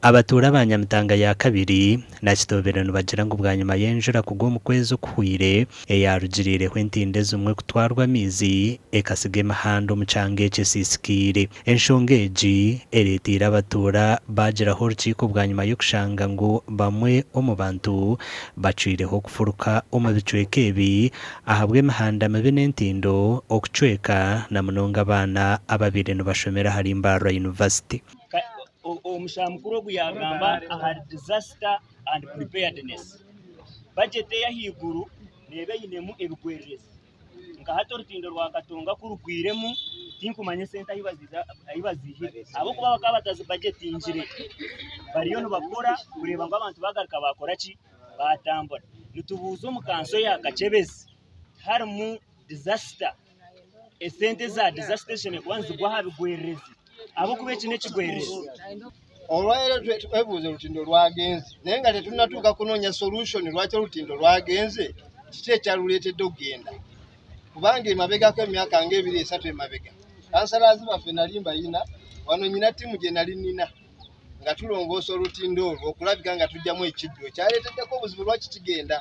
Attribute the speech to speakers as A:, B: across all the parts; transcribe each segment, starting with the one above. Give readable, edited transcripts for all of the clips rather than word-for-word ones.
A: Abatuura ba Nyamitanga ya kabiri na Kitobero nibagira ngu bwanyima y'enjura kugwa omu kwezi okuhweire eyarugiriireho entindo ezimwe kutwarwa amaizi ekasiga emihanda omu kyanga eki esiisikaire. Enshonga egi ereeteire abatuura baagiraho orukiiko bwanyima y'okushanga ngu bamwe omu bantu bacwireho kufuruka omu bicweka ebi ahabw'emihanda mibi n'entindo okucweka na munonga abaana ababaire nibashomera ahari Mbarara University.
B: Omushaija mukuru ogu yaagamba ahari disaster and preparedness. Bajeti ey'ahaiguru neeba einemu ebigwererezi. Nka hati orutindo rwa Katonga ku rugwiremu tinkumanya esente ahu baziihire ahabw'okuba bakaba batazibajetingire. Bariyo nibakora kureeba ngu abantu baagaruka baakora ki? Baatambura. Nitubuuza omu kanso ya Kakyebezi tiharimu disaster? Esente eza disaster zishemereire kuba nizigwa aha bigwererezi ahabw'okuba eki n'ekigwererezi.
C: Olwaleero twebuuza orutindo rwagenze naye nga tetunatuuka kunoonya solution lwaki orutindo rwagenze, kiki ekyarureetedde okugenda kubanga emabegako emyaka nga ebiri esatu emabega kansalazi baffe nali mbayina wano nyina ttiimu gye nali nina nga tulongoosa orutindo orwo okulabika nga tujjamu ekiddo ekyareeteddeko obuzibu lwaki kigenda.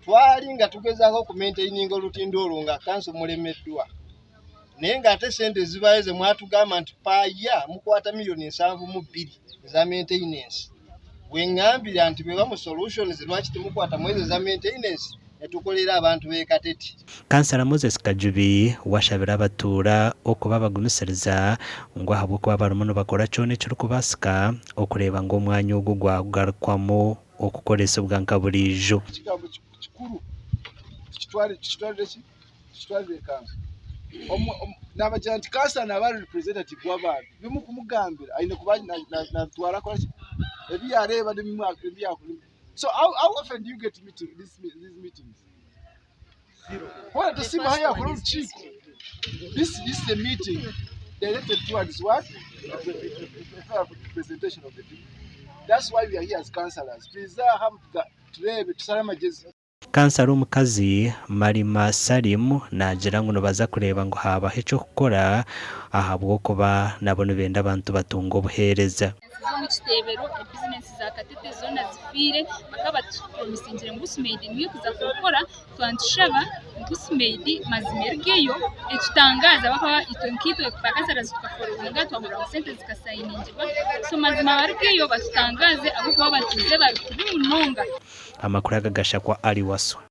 C: Twali nga tugezaako okumaintaininga olutindo olwo nga kanso mulemeddwa naye ng'ate sente ezibaayo ze mwatugamba nti paaya mukwata miliyoni 72 eza maintenance we ŋŋambira nti bwe bamu solutions lwaki temukwata mu ezo eza maintenance ne tukolera abantu b'e Katete.
A: Kansala Moses Kajubi we ashabire abatuura okuba abagumisiriza ngu ahabw'okuba barimu nibakora kyona ekirikubaasika okureeba ngu omwanya ogu gwagarukwamu okukoresibwa nka buriijo.
D: Ekigambo kikuru tukitwarire ki? Tukitwarire kanso. Nabagira nti kansala naba ari representative w'abantu, ebi murikumugambira aine kuba nabitwara akora ki? Ebi yareeba n'ebi yakora. So how often do you get meeting, these meetings? Hoona tosiima ahu yakora orukiiko. This is a meeting directed towards what? Representation of the people. That's why we are here as councillors. Twize aha tureebe tusale amagezi.
A: Kansara omukazi, Malima Salim naagira ngu nibaza kureeba ngu haabaho eky'okukora ahabw'okuba nabo nibenda abantu batunge obuheereza.
E: Omu kiteebero ebizinesi za Katete zoona zifiire bakaba batupromisingire ngu Busumaidi niyo ekuza kukora twaba nitushaba ngu Busumaidi mazima erugeyo etutangaaze ahabw'okuba itwe nkaitwe bakansarazi tukaforowinga twahurira ngu sente zikasayiningibwa so mazima barugeyo batutangaaze ahabw'okuba abatuuze bari kubi munonga.
A: Amakuru aga gashakwa Ali Wasswa.